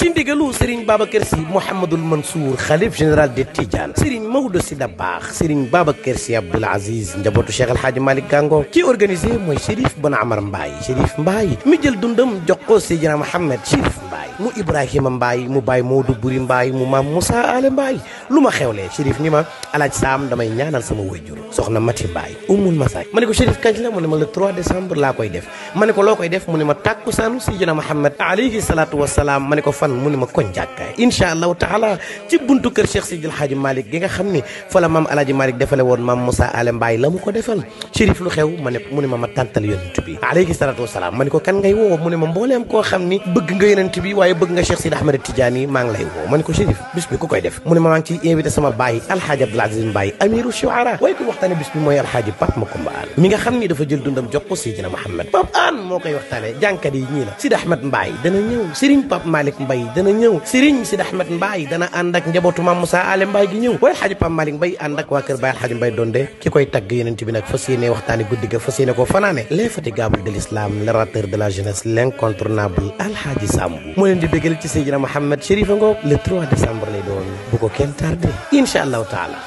ci ndigalu Serigne Babacar Sy Mouhamadul Mansour xalif général des Tidianes Serigne Maodo Sy Dabakh Serigne Babacar Sy Abdoul Aziz njabootu Cheikh El Hadji Malick Gango ci organisé mooy Chérif Bon Amar Mbaye Chérif Mbaye mi jël dundam jox ko Seydina Mohamed Chérif Mbaye mu Ibrahima Mbaye mu Baye Modou Buri Mbaye mu maam Moussa Ale Mbaye lu ma xewlee Chérif ni ma alaaj Saam damay ñaanal sama wayjur soxna Mati Mbaye umul Masak ma ne ko Chérif kañ la mu ne ma le 3 décembre laa koy def ma ne ko loo koy def mu ne ma tàkkusaanu Seydina Mohamed alayhi salaatu wasalaam ma ne ko fan mu ne ma koñ jàkkaay incha allahu taala ci buntu kër Cheikh Sidil Hadji Malick gi nga xam ni fa la maam Alaaji Malick defale woon maam Moussa Ale Mbaye la mu ko defal Chérif lu xew ma ne mu ne ma tàntal yonent bi alayhi salaatu wasalaam ma ne ko kan ngay woo mu ne ma mbooleem koo xam ni bëgg nga yonent bi waaye bëgg nga Cheikh Sidi Ahmed Tidiane yi maa ngi lay woo ma ne ko Chérif bis bi ku koy def mu ne ma maa ngi ciy invité sama baay Alhaaji Abdoul Aziz Mbaye amiru shuara waaye ko waxtaane bis bi mooy Alhaaji Pape Makumba Aan mi nga xam ni dafa jël dundam jox ko Seydina Mohamed Pape Aan moo koy waxtaane jànkat yi ñii la Sidi Ahmed Mbaye dana ñëw Serigne Pape Malick Mbaye dana ñëw Serigne Sidi Ahmed Mbaye dana ànd ak njabootu maam Moussa Ale Mbaye gi ñëw waaye Alhaaji Pape Malick Mbaye ànd ak waa kër Baye Alhaaji Mbaye donde ki koy tagg yonent bi nag fas yéene waxtaane guddi ga fas yéene koo fanaane l'infatigable de l'islam l'orateur de la jeunesse l'incontournable Alhaaji Sambu moo leen di bégal ci Seydina Mohamed Chérif ngoog le 3 décembre lay doon bu ko kenn tardé incha allahu taala